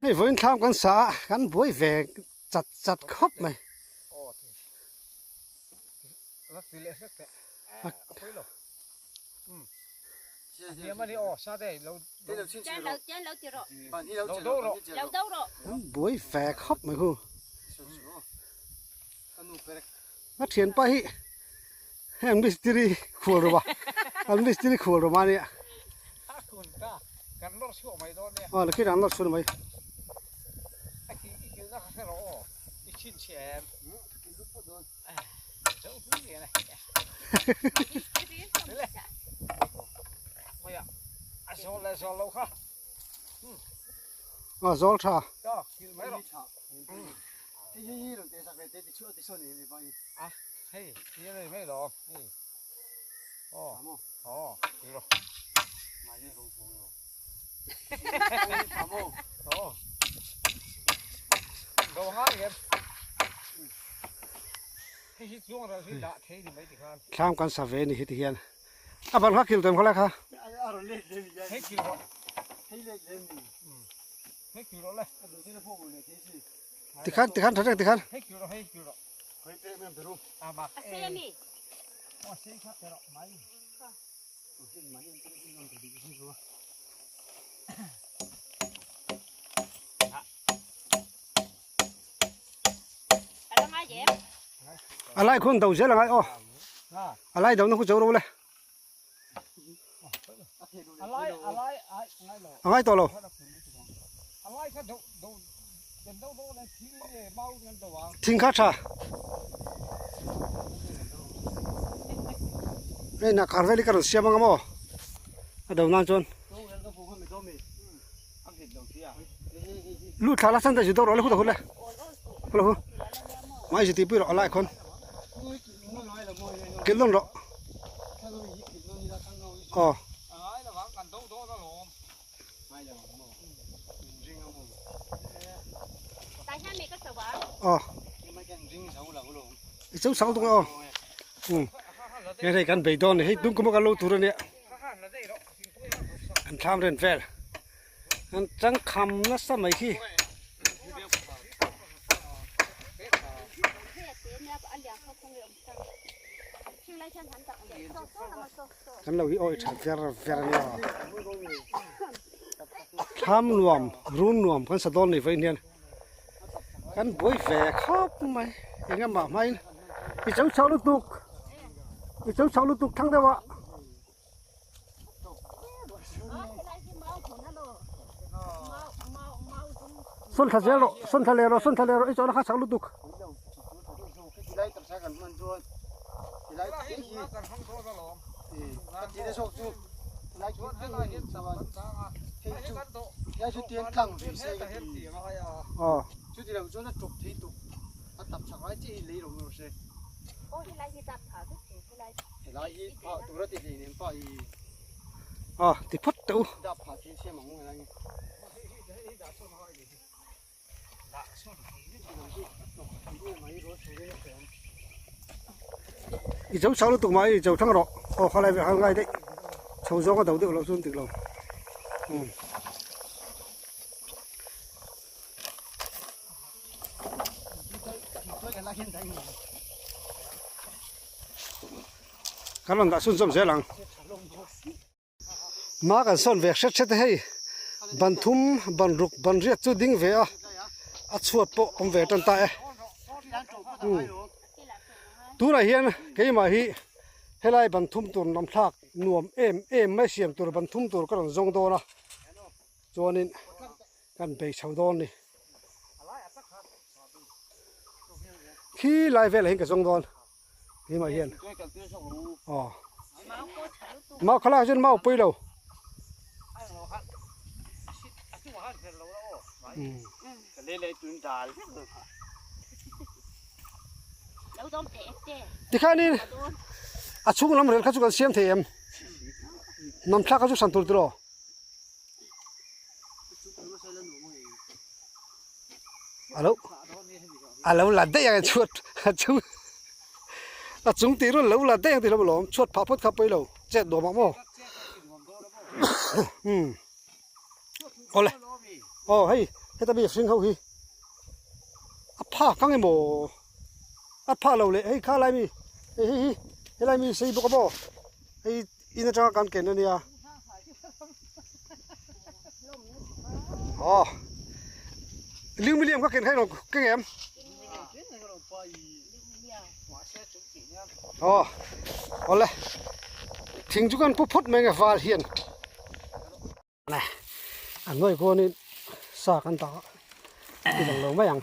Hei vawiin thlam kan sa a, kan buai ve chat chat khawp mai. Kan buai ve khawp mai hu. A thianpa hi heng mistiri khual rawh a, an mistiri khual rawh mahni a. Aw la khi an lawr chhuah mai. Aw zawl tha. Thlam kan sa ve a ni heti hian a ban kha kil tawn khawlai kha. Tikhan tikhan tha reng tikhan. A lai khuan do zel angai aw. A lai do na khu zo ro le. A ngai tawh lo. Thing kha tha. Hei na kar vel hi ka rawn siam anga maw a do nan chuan. Lu thla la san ta zu do rawh le hu ta hu le. Hu la hu. Mai zu ti pui rawh a lai khawn. Kilh dawn rawh. Aw. Aw. I chau sang tung aw. Um. Hei hei kan bei dawn ni hei tung kuma kan lo tur ania. An thlam ren vel. An changkham nasa mai khi. Kan lo hi awi tha ver ver a nia. Thlam nuam, run nuam kan sa dawn ni vawiin hian kan buai ve khawp mai. Eng emaw hmain i chau chau lutuk, i chau chau lutuk thlang deuh a. Sawn thla zel rawh, sawn thla leh rawh, sawn thla leh rawh, i chawhna kha chak lutuk. Aw. Helai hi phah tur a ti hlei nem pah i. A ti phawt teh u. Dap phah thil siam ang helai hi. I cho chho lutuk mai i cho thang rawh aw khalai ve hal ngai daih chho zawng a do deuh loh chuan dik lo umm. Kan rawn dah chhunzawm zel ang. Ma kan sawn ve hret hret a hei ban thum ban ruk ban riat chu ding ve a a chhuat pawh awm ve tan ta e tunah hian keimah hi helai ban thum tur lam thlak nuam em em mai siam tur ban thum tur ka rawn zawng dawn a chuanin kan bei chho dawn a ni. Khi lai velah hian ka zawng dawn hlimah hian aw mau khalai ah chuan mau pui lo tikhanin a chhung lam rel kha chu kan siam thei em nam thlak kha chu san tur tiraw. Alo alo la daih ang chhuat a chung a chung tih rawn lo la daih ang tih lo lawm chhuat phah phawt kha pawi lo chet nuam ang maw umm awle aw hei. Heta mi hring ho hi a phak ang emaw a phak lo leh hei kha lai mi hei hei hi helai mi sei bawk a maw hei in atanga kan ken ania aw Liumiliam ka ken kha ilo keng em aw awle thing chu kan pu phawt mai nge val hian. A hnuai khuanin sa kan dah a ti lang lo mai ang.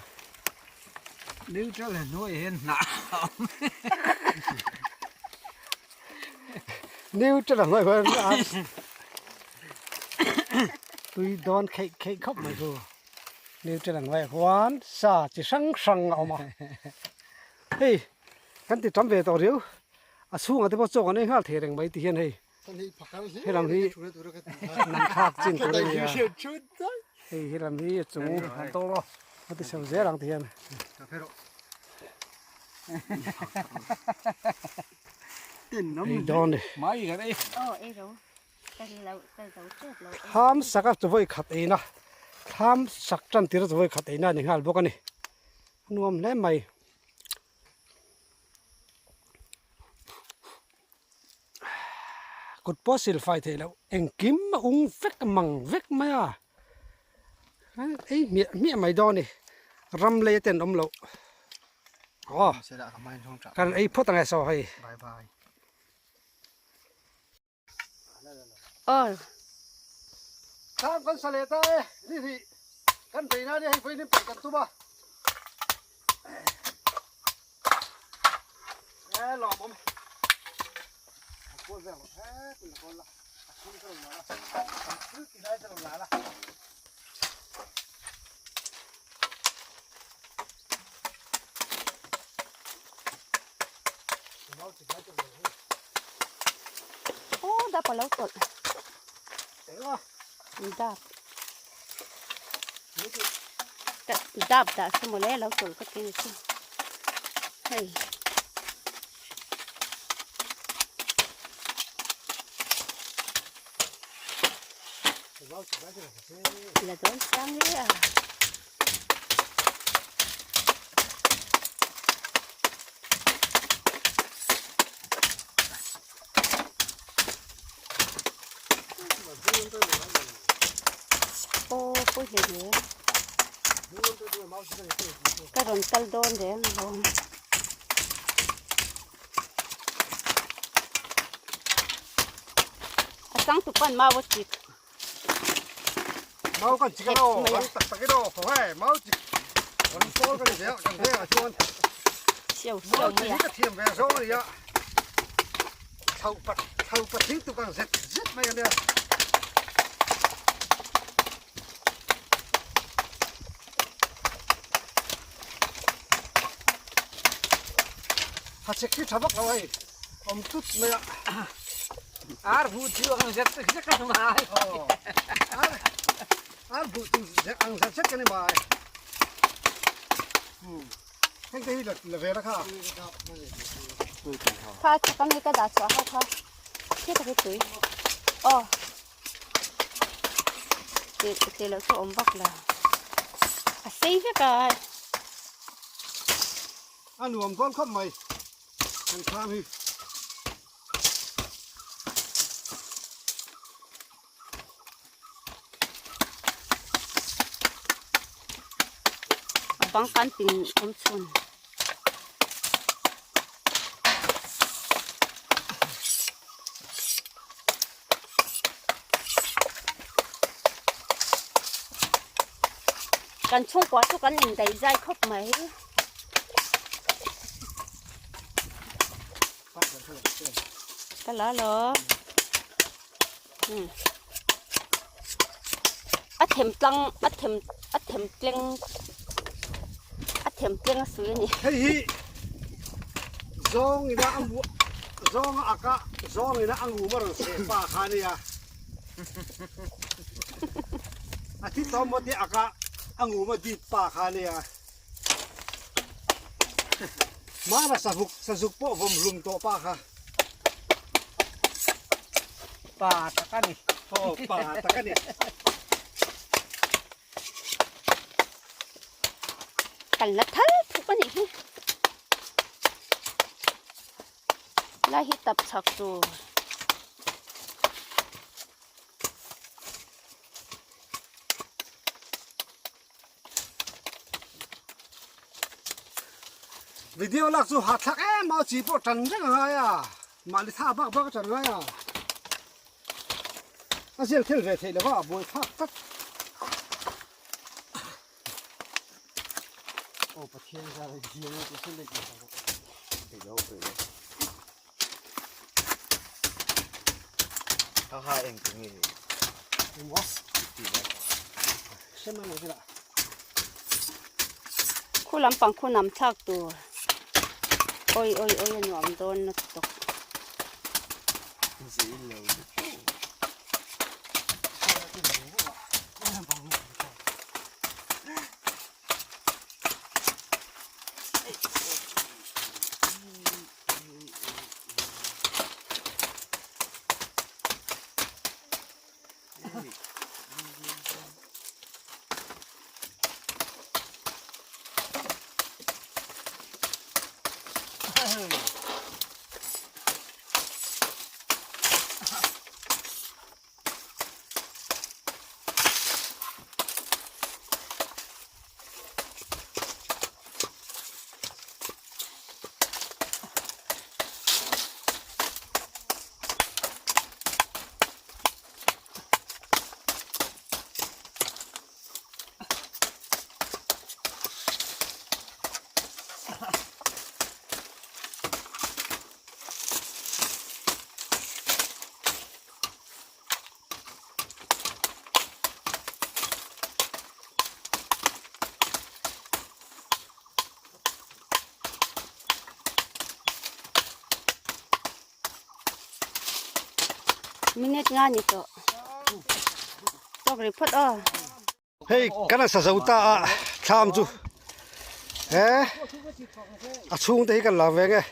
Neutral a hnuai hian hnah a awm. Neutral a hnuai khuan a tui dawn kheih kheih khawp mai chu. Neutral a hnuai khuan sa chi hrang hrang a awm a. Hei kan ti tam ve tawh riau a chhungah te pawh chaw kan ei nghal thei reng mai ti hian hei. Helam hi nan thlak chin tur a ni a hei helam hi a chung a ti chho zel ang ti hian ei dawn ni thlam sak a chawi khat eina thlam sak tan tir a chawi khat eina a ni nghal bawk a ni a nuam hle mai. Kut pawh sil fai theih loh engkim a ung vek mang vek mai a ei hmiah hmiah mai dawn a ni ram lei a ten awm loh aw kan ei phawt ang e saw hei. Aw. Thlam kan sa leh ta e, ni hnih kan bei na nia hei vawiin in paih kan tum a. E lawm awm. A kual vel lo he kun la kual la. A chhung ka rawn la la. An thil ti lai ka rawn la la. Aw dap a lo tawlh dap dap dah se mawle a lo tawlh ka ti chu hei. La dawn chiang hle a. Aw pawi hle hle ka rawn kal dawn reng alawm. A changtu pawn mau a chik. Mau kan chik alo kan tak tak ilo kho he mau chik kan pawl kan zel kan veng ah chuan siau siau mai a ka thiam ve zawng ania thau pat thau pat thing tuk ang zet zet mai ania ha chek hi tha vak lo hei awm tut mai a Ar bu chu ang zet zet ka mai. Ar ar bu chu ang zet zet ka ni mai. Heng te hi la la ve la kha. Kha chak ang hi ka dah chhuah ho kha. Khi tak hi tui. Aw. Ti ti lo chu awm vak la. A sei vek a. A nuam dawn khawp mai. Kan thlam hi. A bang kan pin awm chhun. Kan chhungkua chu kan indaih zai khawp mai. Ka la lo. A them tlang a them a them tleng a them tleng a sui a ni. Hei hi zawng ina a mu zawng a ak a zawng ina a ngum a rawn seh pa kha a nia. A thi tawm maw tih ak a a ngum a dip pa kha a nia. Hmana sazuk sazuk pawh vawm hlum tawh pa kha. Pa tak a ni. Aw pa tak a ni. Kan la thal thuk a nih hi. Lai hi tap chak tur. Video lak chu ha thlak em a chi pawh tan reng a ngai a mahni tha bak bak a tan ngai a a zial thil ve theih lova a buai thlak tlat. Aw Pathian zar a diam a ti chu lek lek ang. Peih lo peih lo. Ha ha eng tu nge. Engmaw? Ti lai kha. Hre mai lo vela. Khu lampang khu nam thlak tur. Oi oi oi a nuam dawn na tawk. Zei lo. Minute nga ni tawh. Tawk ri phawt aw. Hei kan a sa zo ta a thlam chu he a chhung te hi kan la veng e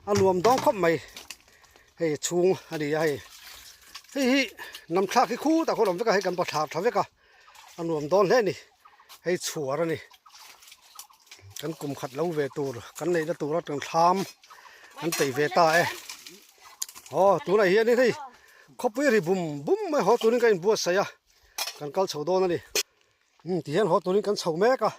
a nuam dawng khawp mai hei chhung a ni a hei hei hi nam thlak hi khutah khawn a awm vek a hei kan pa thla tha vek a a nuam dawn hle a ni hei chhuar a ni kan kum khat lo ve tur kan neihna tur atang thlam an peih ve ta e aw tunah hianin hei khawpui ri bum bum mai haw turin ka inbuatsaih a. Kan kal chho dawn a ni. Umm ti hian haw turin kan chho mek a.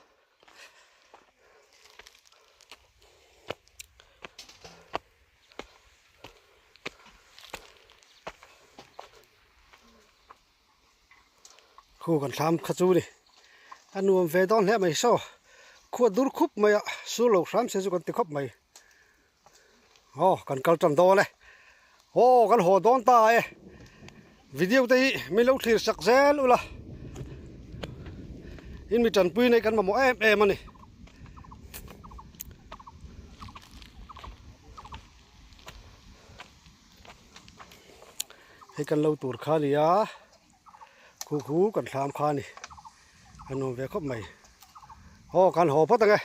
Khu kan thlam kha chu ni. A nuam ve dawn hle mai saw. Khua dur khup mai a, sur lo hram se chu kan ti khawp mai. Aw kan kal tan dawn e aw kan haw dawn ta e video te hi min lo thlir sak zel ula in mi tanpui nei kan mamawh em em a ni. Hei kan lo tur kha a ni a khu khu kan thlam kha a ni a nuam ve khawp mai aw kan haw phawt ang e.